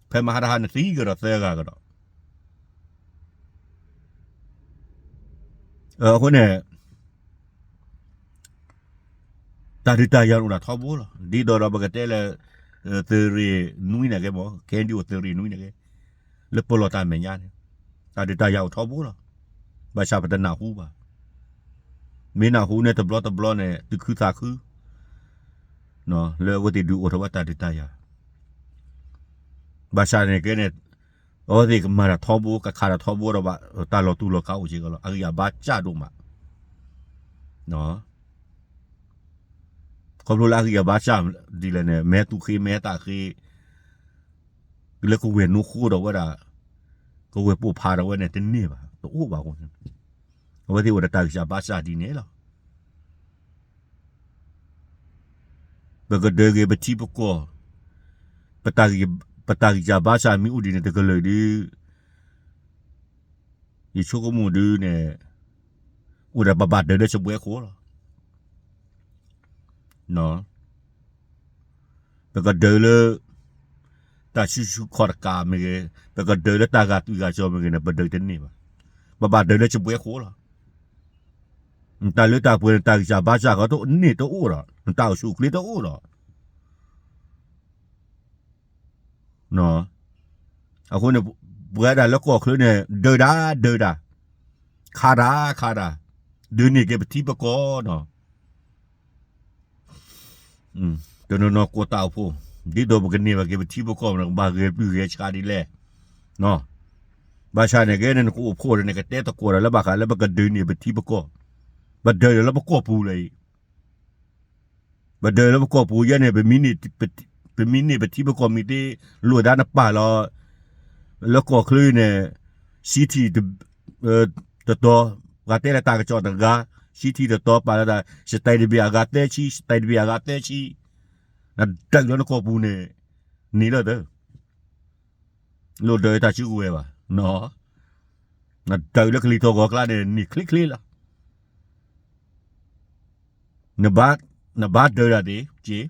ဖဲမဟါတဟါန့ၣ် သံကဒီးသၢဂၤကဒီး, အဃိန့ၣ် တၢ်ဒုးတၢ်ယၤအိၣ်ဒၣ်ထီဘိလီၤ. ဒ်သိးဒီးပကတဲလၢ သုးရ့ၣ်နွံန့ၣ်က့မ့ၢ် ခဲဒ်အိၣ်သုးရ့ၣ်နွံန့ၣ်က့ လၢပလီၢ်တၢ်မဲာ်ညါန့ၣ် တၢ်ဒုးတၢ်ယၤအိၣ်ထီဘိလီၤ. ဘၣ်ဆၣ်ပတနၢ်ဟူဘၣ်. မ့ၢ်နၢ်ဟူန့ၣ်တဘျီတဘျီန့ၣ် သူၣ်ခုသးခု လၢအဝဲသ့ၣ်ဒုးအိၣ်ထီၣ်ဝဲတၢ်ဒုးတၢ်ယၤ ဘၣ်ဆၣ်န့ၣ်ကဲန့ၣ် အဝဲသ့ၣ်ကမၤတၢ်ထီဘိ ကခးတၢ်ထီဘိဒီးဘၣ် တၢ်လီၤတူာ်လီၤကာ်အိၣ်စ့ၢ်ကီးလီၤ. အဂံၢ်အဘါစၢ်ဒိၣ်မး ခီဖျိလၢအဂံၢ်အဘါစၢ်ဒ်လဲၣ်န့ၣ် မဲာ်သူၣ်ဃ့ မဲာ်သးဃ့ လၢကဝဲၢ်နူဃိဒီးဝဲဒၣ် ကဝဲၢ်ပိာ်ဖးဒီးဝဲန့ၣ် တန့ၢ်ဘၣ် တအိၣ်ဘၣ်အဃိန့ၣ် အဝဲသ့ၣ်အိၣ်ဒီးတၢ်ဂံၢ်စၢ်ဘါစၢ်ဒ်န့ၣ်လီၤ. ပကဒၢးက့ၤပထံပကီၢ်, ပတၢ်ဂံၢ်စၢ်ဘါစၢ်မ့ၢ်အိၣ်ဒ်န့ၣ်တကလုာ်ဒီး ယဆိကမိၣ်ဒ်န့ၣ် အိၣ်ဒီးပဘၣ်ဒၢးလၢစပွဲခိၣ်လီၤ. ပကဒၢးလၢ တၢ်ဆူၣ်ဆူၣ်ခီၣ်တကးမ့ၢ်ဂ့ၤ, ပကဒၢးလၢတၢ်ဂာ်သွံၣ်ဂာ်စီၤမ့ၢ်ဂ့ၤန့ၣ် ပဒၢးတန့ၢ်ဘၣ်. ပဘၣ်ဒၢးလၢစပွဲခိၣ်လီၤ. တၢ်လၢတၢ်ပှဲၤန့ၣ် တၢ်ဂံၢ်စၢ်ဘါစၢ်ဃီတန့ၢ်တအိၣ်ဒီး နတၢ်အိၣ်ဆူၣ်အိၣ်ချ့တအိၣ်ဒီး အဃိန့ၣ် ပဝဲဒၣ်လၢကီၢ်ချၢန့ၣ် ဒၢးတၢ်ဒၢးတၢ်, ခးတၢ်ခးတၢ်, ဒၢးန့ၢ်က့ၤပထံပကီၢ်နီၤ. တနီၤနီၤကိးတၢ်အိၣ်ဖှိၣ်, ဒ်သိးပကန့ၢ်ဘၣ်က့ၤပထံပကီၢ်န့ၣ် ကဘၣ်ဂဲၤပျုၢ်ဂဲၤဆှးဒ်လဲၣ်. ဘၣ်ဆၣ်န့ၣ်ကဲန့ၣ် နကအိၣ်ဖှိၣ်ဒီး နကတဲသကိးတၢ်လၢဘၣ်ဃးလၢပကဒၢးန့ၢ်ပထံပကီၢ်, ပဒၢးဒီးလၢပကီၢ်ပူၤလၢအံၤ ပဒၢးလၢပကီၢ်ပူၤယဲန့ၣ် ပမ့ၢ်န့ၢ်ပထံပကီၢ်မ့ၢ်သ့ လိာ်သးနပာ်လီၤ လၢကီၢ်ချၢအံၤန့ၣ် ဆံထံၣ်တတီၤ, ပှၤတဲလၢတၢ်ကစီၣ်တဂၤ, ဆံထံၣ်တတီၤပာ်လီၤသး စတဲတဘ့ၣ်အဂၤသၢဆံ, စတဲတဘ့ၣ်အဂၤသၢဆံ, နဒၢးလၢနကီၢ်ပူၤန့ၣ် န့ၢ်လၢသၢ လိၣ်ဒၢးတၢ်စုကဝဲၤဘၣ်, နဒၢးလၢကလံၤထီၣ်ဂီၤကျါန့ၣ် န့ၢ်ချ့ချ့လီၤ. နဘၣ်ဒၢးတၢ်သ့က့ၤ, ဒီး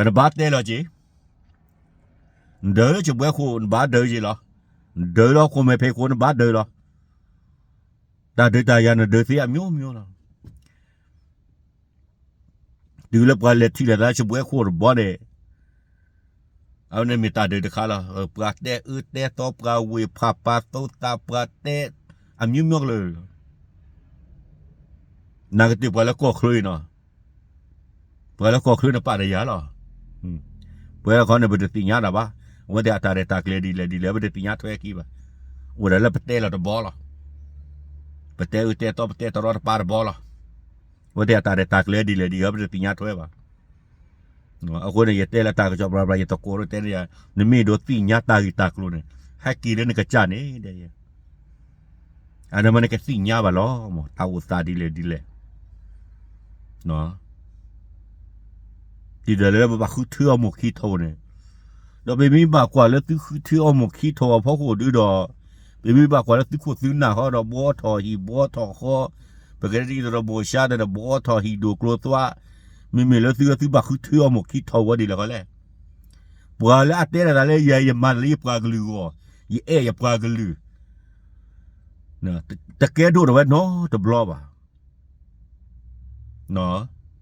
နဘၣ်တဲလီၤက့ၤ, နဒၢးလၢစပွဲခိၣ် နဘၣ်ဒၢးက့ၤလီၤ. နဒၢးလၢဟီၣ်ခိၣ်မဲာ်ဖံးခိၣ် နဘၣ်ဒၢးလီၤ. တၢ်ဒုးတၢ်ယၤ နဒၢးသ့အမျိုးမျိုးလီၤ. တုၤလၢပှၤလဲၤထံၣ်လိာ်သးလၢစပွဲခိၣ်တဘျီန့ၣ်, အဝဲန့ၣ်မ့ၢ်တၢ်ဒုးတခါလီၤ. ပှၤတဲအၢတဲသီ ပှၤဝ့ၢ်ဖးပာ်သိသး ပှၤတဲအမျိုးမျိုးကလုာ်လီၤ. နကတဲပှၤလၢကီၢ်ချၢအံၤနီၤ, ပှၤလၢကီၢ်ချၢန့ၣ်ပာ်ဒီးယၤလီၤ. ပဝဲခီန့ၣ် ပတသ့ၣ်ညါတၢ်ဘၣ်. အဝဲသ့ၣ်အတၢ်ရဲၣ်တၢ်ကျဲၤဒ်လဲၣ်ဒ်လဲၣ် ပတသ့ၣ်ညါထွဲခံဘၣ်. အိၣ်ဒၣ်လၢပတဲလီၤတဘီလီၤ. ပတဲအၢတဲသီ ပတဲတရီတပါတဘီလီၤ. အဝဲသ့ၣ်အတၢ်ရဲၣ်တၢ်ကျဲၤဒ်လဲၣ်ဒ်လဲၣ် ပတသ့ၣ်ညါထွဲဘၣ်. အဃိန့ၣ် ယတဲလၢတၢ်ကစီၣ်ဘျီဘျီ ယသကိးဒိတဲန့ၣ်ယၤ, နမ့ၢ်ဒိးသ့ၣ်ညါတၢ်ဂ့ၢ်တၢ်ကျိၤန့ၣ် ဟဲက့ၤလၢနကစၢ်န့ၣ်ဒီး အန့ၣ်မးနကသ့ၣ်ညါဘၣ်လီၤ. မ့ၢ်တၢ်အိၣ်သးဒ်လဲၣ်ဒ်လဲၣ် ဒ်သိးလၢပဘၣ်ဃုထၢအီၤမိၢ်ခံထီၣ်န့ၣ်, ဒီးပမ့ၢ်ဘၣ်ကွၢ်လၢသုဃုထၢအီၤမိၢ်ခံထီၣ်အဖီခိၣ်ဒုဒီး, ပမ့ၢ်ဘၣ်ကွၢ်လၢသုခိၣ်သုနၢ်ဃီဒီး ဘှီထီၣ်ဟံၣ်ဘှီထီၣ်ဃီ, ပကတဲဒ်သိးဒီးမိၢ်ၡါဒီး ဘှီထီၣ်ဟံၣ်ဒိၣ်ကျိၤသွါ, မ့မ့ၢ်လၢသုသုဘၣ်ဃုထၢအီၤမိၢ်ခံထီၣ်ဝဲဒ်လဲၣ်ဃီလဲၣ်. ပှၤလၢအတဲဒၣ်တၢ်လၢယၤ ယမၤတၢ်လၢယပှၤကလုာ်အဂီၢ်, ယအဲၣ်ယပှၤကလုာ် တကဲဒိၣ်ထီၣ်ဝဲနီတဘျီဘၣ်.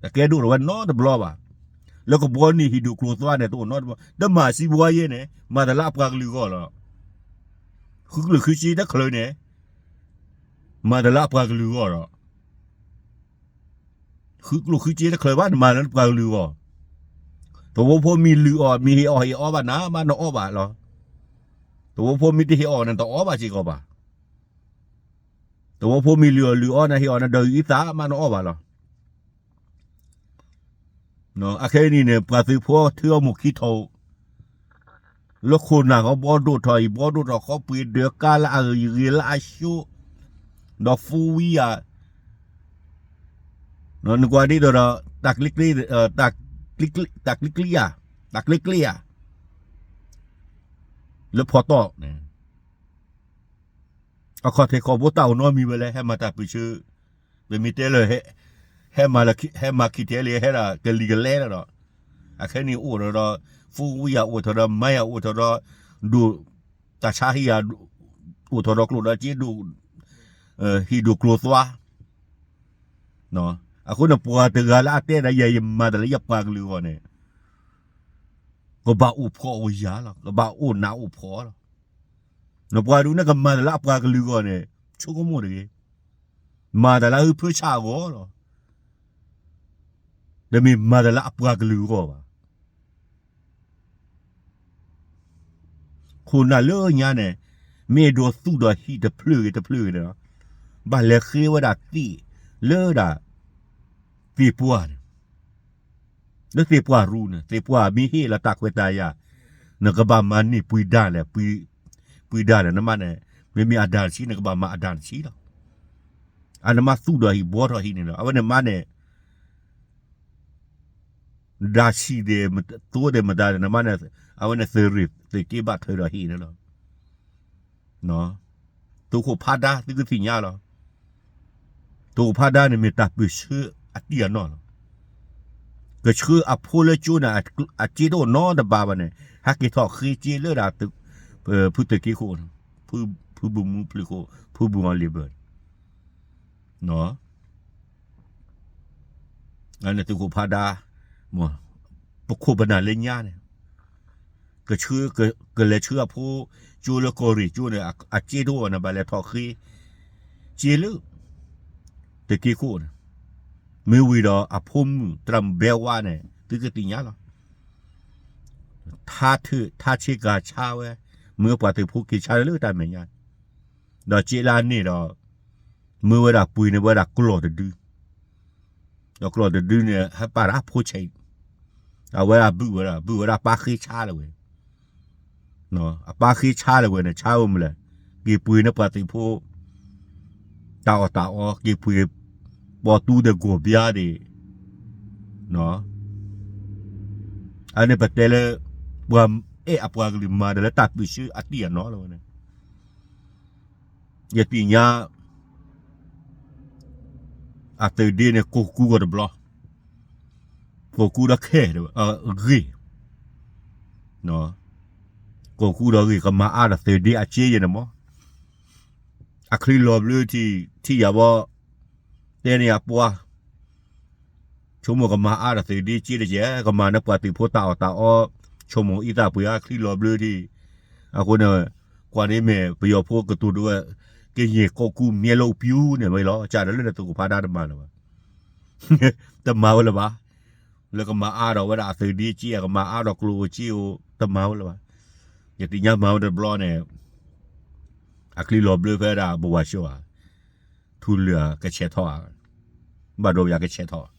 တကဲဒိၣ်ထီၣ်ဝဲနီတဘျီဘၣ်. လၢကဘှီန့ၢ်ဟံၣ်ဒိၣ်ကျိၤသွါန့ၣ် တအိၣ်နီတဘျီ, တမၤစံးဘှီယဲန့ၣ် မၤတၢ်လၢအပှၤကလုာ်အဂီၢ်လီၤ. ဃုကျိၣ်ဃုစ့တချုးန့ၣ် မၤတၢ်လၢအပှၤကလုာ်အဂီၢ်လီၤ. ဃုကျိၣ်ဃုစ့တချုးဘၣ် နမၤလၢနပှၤကလုာ်အဂီၢ်. သဝီဖိမ့ၢ်လုၢ်အီၣ် မ့ၢ်ဟ့ၣ်အီၣ်ဟ့ၣ်အီဘၣ်နၤမး နအီၣ်ဘၣ်လီၤ. သဝီဖိမ့ၢ်တဟ့ၣ်အီၣ်န့ၣ် တအီၣ်ဘၣ်စ့ၢ်ကီးဘၣ်. သဝီဖိမ့ၢ်လုၢ်အီၣ်လုၢ်အီနၤ ဟ့ၣ်အီၣ်နၤဒီးဂံၢ်သးမး နအီၣ်ဘၣ်လီၤ. အခဲအံၤန့ၣ် ပှၤသုးဖိထၢအီၤမိၢ်ခံထီၣ် လၢခိၣ်နၢ်ဃီ ဘှီဒိၣ်ထီၣ်အံၤ ဘှီဒိၣ်ထီၣ်ဃီ ပှ့ၤဒၢးကါလၢအဂ့ၤလၢအဆှိ ဒီး four wheel ယၤ နကွၢ်ဒ်သိးဒီး တၢ်ကျ့ကျ့ တၢ်ကျ့ကျ့ယၤ တၢ်ကျ့ကျ့ယၤ လၢဖီတီၣ်န့ၣ် အခီၣ်ထံးခီၣ်ဘိတၢ်အိၣ်နီတမံၤဝဲလဲၣ် ဟဲမၤတၢ်ပၢၢ်ဆၢ, ပမ့ၢ်တဲလၢ ဟဲမၤခံထဲလံ ဟဲဒၣ်ကလံၤကလဲလီၤဒီး, အခဲအံၤအိၣ်ထီၣ်ဒီး four wheel ယၤ အိၣ်ထီၣ်ဒီး မိုင်း ယၤ အိၣ်ထီၣ်ဒီး ဒိၣ်တၢ်ဆါဟံၣ်ယၤ အိၣ်ထီၣ်ဒီးကျိၣ်ဒီးစ့ဒိၣ် ဟံၣ်ဒိၣ်ကျိၤသွါ, အဃိန့ၣ် ပှၤတဂၤလၢအတဲဒၣ်ယၤ ယမၤတၢ်လၢယပှၤကလုာ်အဂီၢ်န့ၣ် ကဘၣ်အိၣ်ဖှီၣ်အိၣ်ယာ်လီၤ, ကဘၣ်အိၣ်နးအိၣ်ဖှီၣ်လီၤ. နပှၤဒုးန့ၣ် ကမၤတၢ်လၢအပှၤကလုာ်အဂီၢ်န့ၣ် ဆိကမိၣ်တဂ့ၤ, မၤတၢ်လၢအဟုဖၢဆးအဂီၢ်လီၤ. တမ့ၢ်မၤတၢ်လၢအပှၤကလုာ်အဂီၢ်ဘၣ်. ခိၣ်နၢ်လၢညါန့ၣ် မ့ၢ်ဒိးသူၣ်ဒီးဟံၣ်တဖျၢၣ်ဂ့ၤတဖျၢၣ်ဂ့ၤန့ၣ်လီၤ, ဘၣ်လဲၤဃ့ဝဲဒၣ်သ့ၣ်လၢဒၣ် သ့ၣ်ပှၢ်န့ၣ်, လၢသ့ၣ်ပှၢ်ရူန့ၣ် သ့ၣ်ပှၢ်မ့ၢ်ဟ့ၣ်လီၤတၢ်ခွဲးတၢ်ယာ်, နကဘၣ်မၤန့ၢ်ပှဲၤဒၣ်လဲၣ်, ပှဲၤဒၣ်လဲၣ် နမါန့ၣ်, မ့မ့ၢ်အဒၣ်တဆံ နကဘၣ်မၤအဒၣ်တဆံလီၤ. အန့ၣ်မါသူၣ်ဒီးဟံၣ်ဘှီထီၣ်ဟံၣ်န့ၣ်လီၤ. အဝဲန့ၣ်မါန့ၣ် ဒၣ်ဆံၣ်ဒဲး သိဒဲးမတၤဒဲးန့ၣ်မးန့ၣ်, အဝဲန့ၣ်သုးရ့ၣ်သုးက့ဘၣ်ထုးဒီးဟံၣ်န့ၣ်လီၤ. သုးခိၣ်ဖးဒါ သုကသ့ၣ်ညါလီၤ. သုးခိၣ်ဖးဒါန့ၣ်မ့ၢ်တၢ်ပၢၢ်ဆၢအတံၢ်အနီၢ်လီၤ. ကဆှၢအဖိလၢကၠိန့ၣ် အစ့တအိၣ်နီတဘ့ၣ်ဘၣ်န့ၣ် ဟဲက့ၤထီၣ်ဃ့စ့လၢဒၣ် ဖုသုးက့ခိၣ်, ဖုဘုၣ်မူဖုၣ်ခိၣ် ဖုဘုၣ်မီၤလ့ၤဘၢၣ် န့ၣ်သုးခိၣ်ဖးဒါ, ပခိၣ်ပနၢ်လၢညါန့ၣ်, ကဆှၢ, ကလဲၤဆှၢအဖိကၠိလၢကီၢ်ရ့ၣ်ကၠိန့ၣ် အစ့တအိၣ်န့ၣ် ဘၣ်လဲၤထီၣ်ဃ့စ့လၢ သုးက့ခိၣ်န့ၣ်, မ့ၢ်ဝံၤဒီးအဖိမုၣ် သရၣ်မုၣ်ဘဲဝါန့ၣ် သုကသ့ၣ်ညါလီၤ. ထါဆ့ကၤဆါဝဲ, မ့ၢ်ပှၤသုးဖိက့ၤဆါလၢတၢ်မဲာ်ညါ, ဒီးစ့လၢအန့ၣ်ဒီး မ့ၢ်ဝဲဒၣ်ပှ့ၤန့ၢ်ဝဲဒၣ်ကျီၢ်တဒု, ဒီးကျီၢ်တဒုန့ၣ် ဟဲပာ်တၢ်ဖိဆဲး, အဝဲဒၣ်ဘုၣ်ဝဲဒၣ်, ဘုၣ်ဝဲဒၣ်ပၢ်ဃ့ဆါလၢၤဝဲ, အပၢ်ဃ့ဆါလၢၤဝဲန့ၣ် ဆါဝဲမနုၤလဲၣ်, က့ၤပှ့ၤန့ၢ်ပှၤသုးဖိ တၢ်အီၣ်တၢ်အီ, က့ၤပှ့ၤ ပီၣ်သူဒီးဂီၤဘျါဒံး, အန့ၣ်ပတဲလၢ ပှၤအဲၣ်အပှၤကလုာ်မၤတၢ်လၢတၢ်ပၢၢ်ဆၢအတံၢ်အနီၢ်လီၤဝဲန့ၣ်, ယသ့ၣ်ညါ အသုးဒ့န့ၣ် ကိၢ်ကူဒီးတဘျီ, ကိၢ်ကူဒီးခဲ, ဂ့ၢ်, ကိၢ်ကူဒီးဂ့ၢ် ကမၤအါဒီးသုးဒ့အစ့ယဲန့ၣ်မး, အချံလီၤဘျၢထံၣ်ယၤဘီ, တဲန့ၢ်ယၤပှၤ ဆိကမိၣ်ကမၤအါဒီးသုးဒ့စ့တက့ၢ်, ကမၤန့ၢ်ပှၤသုးဖိတၢ်အီၣ်တၢ်အီ, ဆိကမိၣ်အံသၣ်ပှ့ၤအချံလီၤဘျၢဒံး, အဃိန့ၣ် ကွၢ်န့ၣ်မ့ၢ်ပယီၤဖိကတိၤဒိဝဲ ကရင်ကောက်ကျား မျက်လုံးပြုတ် န့ၣ်ဝဲလီၤ, ကၢ်တလၢန့ၣ် သုးခိၣ်ဖးဒါတမၤလၢၤဘၣ်, တမၤဝဲလၢၤဘၣ်, လၢကမၤအါထီၣ်ဝဲဒၣ်အသုးဒ့က့ ကမၤအါထီၣ်ကျိၣ်ဧိၤစ့ဧိၤ တမၤဝဲလၢၤဘၣ်, ယသ့ၣ်ညါမၤဝဲတဘျီန့ၣ် အချံလီၤဘျၢဖဲဒၣ်ဘဝါရှော့ဧါ, ထူလၢာ်ကဆဲးထီၣ်ဧါ, ဘၣ်ဒိဘၣ်ယၤကဆဲးထီၣ်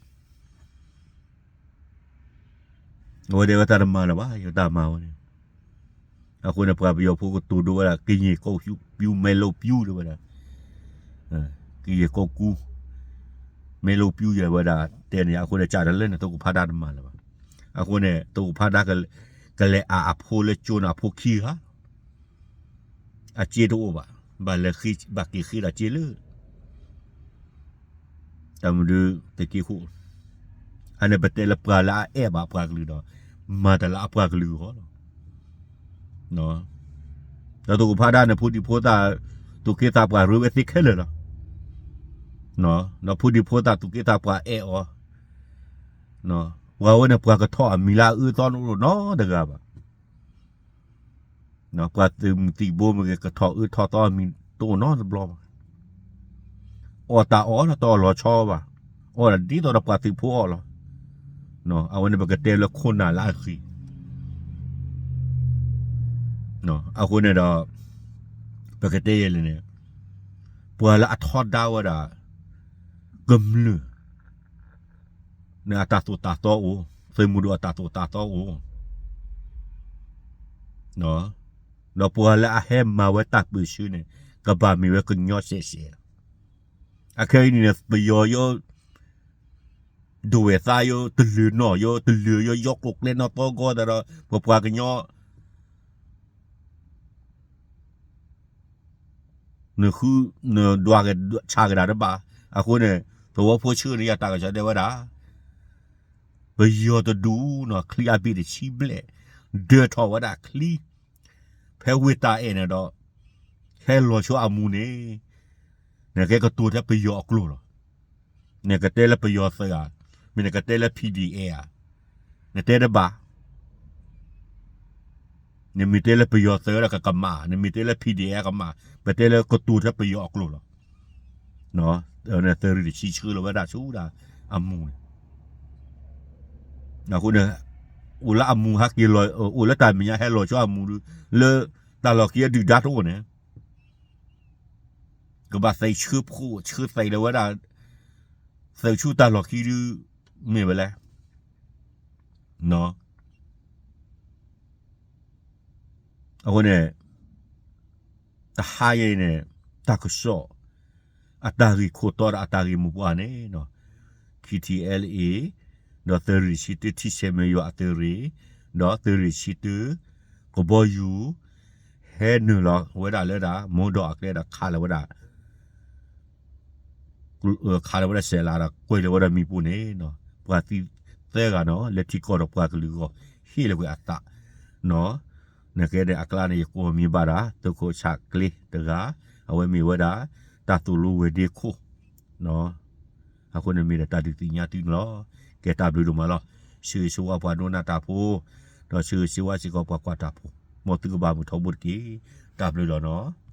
အဝဲတဲဝဲတၢ်တမၤလၢၤဘၣ် ယတၢ်မၤဝဲန့ၣ်, အဃိန့ၣ် ပှၤပယီၤဖိကတိၤဒိဝဲဒၣ် ကရင်ကောက်ကျား မျက်လုံးပြုတ် တဲဝဲဒၣ်, ကရင်ကောက်ကျား မျက်လုံးပြုတ် ယဲဝဲဒၣ်တဲန့ၣ် အဃိန့ၣ် ကၢ်တလၢန့ၣ် သုးခိၣ်ဖးဒါတမၤလၢၤဘၣ်, အဃိန့ၣ် သုးခိၣ်ဖးဒါ ကလဲၤအးအဖိလၢကၠိန့ၣ် အဖိခံဂၤ အစ့တအိၣ်ဘၣ်, ဘၣ်လဲၤဃ့ ဘၣ်က့ၤဃ့ဒီးစ့လၢ တၢ်မနုၤ သုးက့ဃိၣ်, အန့ၣ်ပတဲလၢပှၤလၢအအဲၣ်ဘၣ်ပှၤကလုာ်ဒီး မၤတၢ်လၢအပှၤကလုာ်အဂီၢ်လီၤ. ဒီးသုးခိၣ်ဖးဒါန့ၣ် ဖိဒံဖိသၣ် သူၣ်က့သးပှၢ်ရ့ဝဲသ့ခဲလၢာ်လီၤ. ဒီးဖိဒံဖိသၣ်သူၣ်က့သးပှၢ်အဲၣ်အီၤ, ပှၤဝဲန့ၣ် ပှၤကထီၣ်အမံၤလၢအအၢအသီတအိၣ်နီတဂၤဘၣ်. ပှၤသုးမုၢ်သံၣ်ဘိမ့ၢ်ဂ့ၤ ကထီၣ်အၢထီၣ်သီအမံၤတအိၣ်နီတဘျီဘၣ်. အီၣ်တၢ်အီၣ်လီၤ တအီၣ်လီၤဆီဘၣ်, အီၣ်ဒၣ်ဒ်သိးဒီးပှၤသုးဖိအီၣ်လီၤ. အဝဲန့ၣ်ပကတဲလၢခိၣ်နၢ်လၢအဂ့ၤ, အဃိန့ၣ်ဒီး ပကတဲယဲလဲၣ်န့ၣ် ပှၤလၢအထီဒါဝဲဒၣ် ကမျၢၢ် န့ၣ်အတၢ်သိၣ်တၢ်သီအိၣ်, သုးမုၢ်ဒိၣ်အတၢ်သိၣ်တၢ်သီအိၣ်, ဒီးပှၤလၢအဟဲမၤဝဲတၢ်ပၢၢ်ဆၢန့ၣ် ကဘၣ်မ့ၢ်ဝဲကညီစဲးစဲးလီၤ. အခဲအံၤန့ၣ် ပယီၤယိ ဒိၣ်ဝဲၢ်သးယိ တလုာ်နီၢ်ယိ တလုာ်ယိ ယီကျိၤကျဲနီၢ်သီဂီၢ်သတးဒီး ပပှၤကညီ နဃု နဒွးကဆးကဒါတဘၣ်. အဃိန့ၣ် သဝီဖိဆှၢန့ၣ် ယတၢ်ကစီၣ်တဲဝဲဒၣ် ပယီၤတဒူၣ်နီၤ ချံအဘ့ၣ်တဆံဘျဲၣ် ဒၢထီၣ်ဝဲဒၣ်ချံ ဖဲဝ့ၢ်တၢ်အဲၣ်န့ၣ်ဒီး ဟဲလီၤဆိအမူးန့ၣ် နကဲကတိၤထဲပယီၤအကျိာ်လီၤ. နကတဲလၢပယီၤသုးဧါ, မ့ၢ်နကတဲလၢ P D F ဧါ, နတဲတဘၣ်. နမ့ၢ်တဲလၢပယီၤသုးဒီးကကမၣ်, နမ့ၢ်တဲလၢ P D F ကမၣ်, ပတဲလၢကတိၤထဲပယီၤအကျိာ်လီၤ. သုးရ့ၣ်တဆံဆှၢလီၤဝဲဒၣ်ဆူဒၣ်အမူးန့ၣ် အဃိန့ၣ် အိၣ်လၢအမူးဟဲက့ၤလီၤ အိၣ်လၢတၢ်မဲာ်ညါဟဲလီၤဆိအမူးဒုး လၢတၢ်လီၢ်ခံအဒုၣ်ဒါတအိၣ်န့ၣ် ကဘၣ်သံဆှၢဖှိၣ်ဆှၢသံလၢၤဝဲဒၣ် သံဆူတၢ်လီၢ်ခံဒုး မ့ၢ်ဝဲလဲၣ်. အဃိန့ၣ် တဟါအံၤန့ၣ် တၢ်ကစီၣ် အတၢ်ဂ့ၢ်ခိၣ်တီဒီးအတၢ်ဂ့ၢ်မိၢ်ပှၢ်န့ၣ် K T L A ဒီးသုးရ့ၣ်တဆံတၢ ထံဆဲးမဲာ်ယွၤအသုးရ့ၣ် ဒီးသုးရ့ၣ်တဆံတၢ ကဘီယူၤ ဟဲနုာ်လီၤဝဲဒၣ်လၢဒၣ် မိၢ်ဒီးအကျဲဒီးခးလီၤဝဲဒၣ် ခးလီၤဝဲဒၣ်စဲးလးဒီး ကွံာ်လီၤဝဲဒၣ်မ့ၣ်ပိၢ်န့ၣ် ပှၤသံသၢဂၤနီၤ လၢထံကီၢ်ဒီးပှၤကလုာ်အဂီၢ် ဟ့ၣ်လီၤကွံာ်အသးနီၤ. နကဲန့ၣ်အကျါန့ၣ် ယကိးမံၤဘၣ်ဒၣ် သုးခိၣ်ဆးကျ့တဂၤ အဝဲမ့ၢ်ဝဲဒၣ် တၢ်သိၣ်လိဝဲၤဒ့ခိၣ်နီၤ. အဃိန့ၣ်မ့ၢ်ဒီးတၢ်ဒုးသ့ၣ်ညါသုန့ၣ်လီၤ. ကဲတၢ်ဘျုးဒိၣ်မးလီၤ. ဆၢဂ့ၤဆၢဝါပှၤဒိကနၣ်တၢ်ဖိ ဒီးဆၢဂ့ၤဆၢဝါစ့ၢ်ကီးပှၤကွၢ်တၢ်ဖိ မ်သုကဘၣ်မုာ်ထီဘိတက့ၢ်. တၢ်ဘျုးလီၤနီၤ.